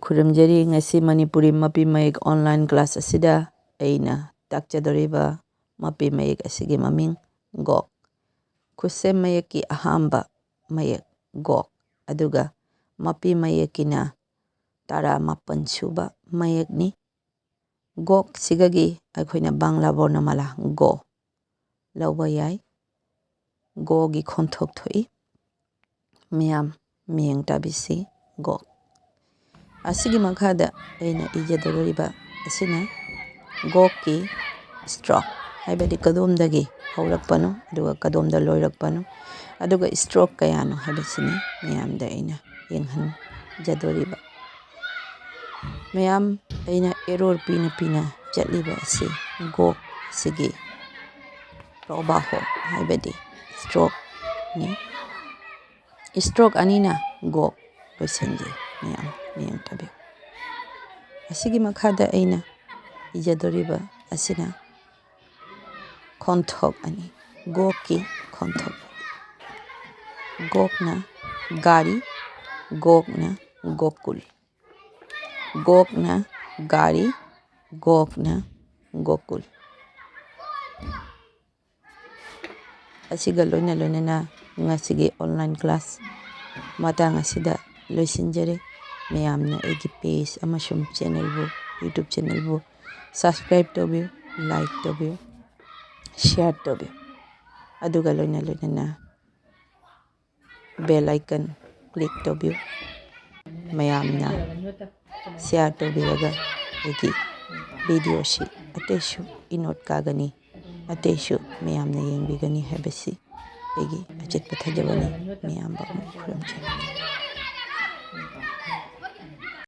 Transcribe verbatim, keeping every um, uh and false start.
ꯈꯨꯔꯨꯝꯖꯔꯤ꯫ ꯉꯁꯤ ꯃꯅꯤꯄꯨꯔꯤ ꯃꯄꯤ ꯃꯌꯦꯛ online class ꯑꯁꯤꯗ ꯑꯩꯅ ꯇꯥꯛꯆꯗꯧꯔꯤꯕ ꯃꯄꯤ ꯃꯌꯦꯛ ꯑꯁꯤꯒꯤ ꯃꯃꯤꯡ ꯒꯣꯛ꯫ ꯈꯨꯠꯁꯦꯝ ꯃꯌꯦꯛꯀꯤ ꯑꯍꯥꯟꯕ ꯃꯌꯦꯛ ꯒꯣꯛ, ꯑꯗꯨꯒ ꯃꯄꯤ ꯃꯌꯦꯛꯀꯤꯅ ꯇꯔꯥꯃꯥꯄꯟ ꯁꯨꯕ ꯃꯌꯦꯛꯅꯤ꯫ ꯒꯣꯛꯁꯤꯒꯒꯤ ꯑꯩꯈꯣꯏꯅ ꯕꯪꯂꯥ ꯕꯣꯔꯅꯃꯥꯂꯥ ꯒꯣ ꯂꯧꯕ ꯌꯥꯏ꯫ ꯒꯣꯒꯤ ꯈꯣꯟꯊꯣꯛ ꯊꯣꯛꯏ꯫ ꯃꯌꯥꯝ ꯃꯤꯠꯌꯦꯡ ꯇꯥꯕꯤꯁꯤ꯫ ꯒꯣꯛ꯫ ꯑꯁꯤꯒꯤ ꯃꯈꯥꯗ ꯑꯩꯅ ꯏꯖꯗꯧꯔꯤꯕ ꯑꯁꯤꯅ ꯒꯣꯛꯀꯤ stroke, ꯍꯥꯏꯕꯗꯤ ꯀꯗꯣꯝꯗꯒꯤ ꯍꯧꯔꯛꯄꯅꯣ ꯑꯗꯨꯒ ꯀꯗꯣꯝꯗ ꯂꯣꯏꯔꯛꯄꯅꯣ, ꯑꯗꯨꯒ stroke ꯀꯌꯥꯅꯣ ꯍꯥꯏꯕꯁꯤꯅꯤ ꯃꯌꯥꯝꯗ ꯑꯩꯅ ꯌꯦꯡꯍꯟꯖꯗꯣꯔꯤꯕ꯫ ꯃꯌꯥꯝ, ꯑꯩꯅ arrow ꯄꯤꯅ ꯄꯤꯅ ꯆꯠꯂꯤꯕ ꯑꯁꯤ ꯒꯣꯛ ꯑꯁꯤꯒꯤ ꯄ꯭ꯔꯣꯕꯥꯍꯣ, ꯍꯥꯏꯕꯗꯤ strokeꯅꯤ꯫ Stroke ꯑꯅꯤꯅ ꯒꯣꯛ ꯂꯣꯏꯁꯤꯟꯈꯤ꯫ ꯃꯌꯥꯝ ꯃꯤꯠꯌꯦꯡ ꯇꯥꯕꯤꯌꯨ꯫ ꯑꯁꯤꯒꯤ ꯃꯈꯥꯗ ꯑꯩꯅ ꯏꯖꯗꯧꯔꯤꯕ ꯑꯁꯤꯅ ꯈꯣꯟꯊꯣꯛ ꯑꯅꯤ, ꯒꯣꯛꯀꯤ ꯈꯣꯟꯊꯣꯛ꯫ ꯒꯣꯛꯅ ꯒꯥꯔꯤ, ꯒꯣꯛꯅ ꯒꯣꯀꯨꯜ꯫ ꯒꯣꯛꯅ ꯒꯥꯔꯤ, ꯒꯣꯛꯅ ꯒꯣꯀꯨꯜ꯫ ꯑꯁꯤꯒ ꯂꯣꯏꯅ ꯂꯣꯏꯅꯅ ꯉꯁꯤꯒꯤ online class ꯃꯇꯥꯡ ꯑꯁꯤꯗ ꯂꯣꯏꯁꯤꯟꯖꯔꯦ꯫ ꯃꯌꯥꯝꯅ ꯑꯩꯒꯤ page ꯑꯃꯁꯨꯡ channelꯕꯨ, YouTube channelꯕꯨ subscribe ꯇꯧꯕꯤꯌꯨ, like ꯇꯧꯕꯤꯌꯨ, share ꯇꯧꯕꯤꯌꯨ꯫ ꯑꯗꯨꯒ ꯂꯣꯏꯅ ꯂꯣꯏꯅꯅ bell icon click ꯇꯧꯕꯤꯌꯨ꯫ ꯃꯌꯥꯝꯅ share ꯇꯧꯕꯤꯔꯒ ꯑꯩꯒꯤ videoꯁꯤ ꯑꯇꯩꯁꯨ ꯏꯅꯣꯠ ꯀꯥꯒꯅꯤ, ꯑꯇꯩꯁꯨ ꯃꯌꯥꯝꯅ ꯌꯦꯡꯕꯤꯒꯅꯤ ꯍꯥꯏꯕꯁꯤ ꯑꯩꯒꯤ ꯑꯆꯦꯠꯄ ꯊꯥꯖꯕꯅꯤ꯫ ꯃꯌꯥꯝꯕꯨ ꯑꯃꯨꯛ ꯈꯨꯔꯨꯝꯖꯔꯤ꯫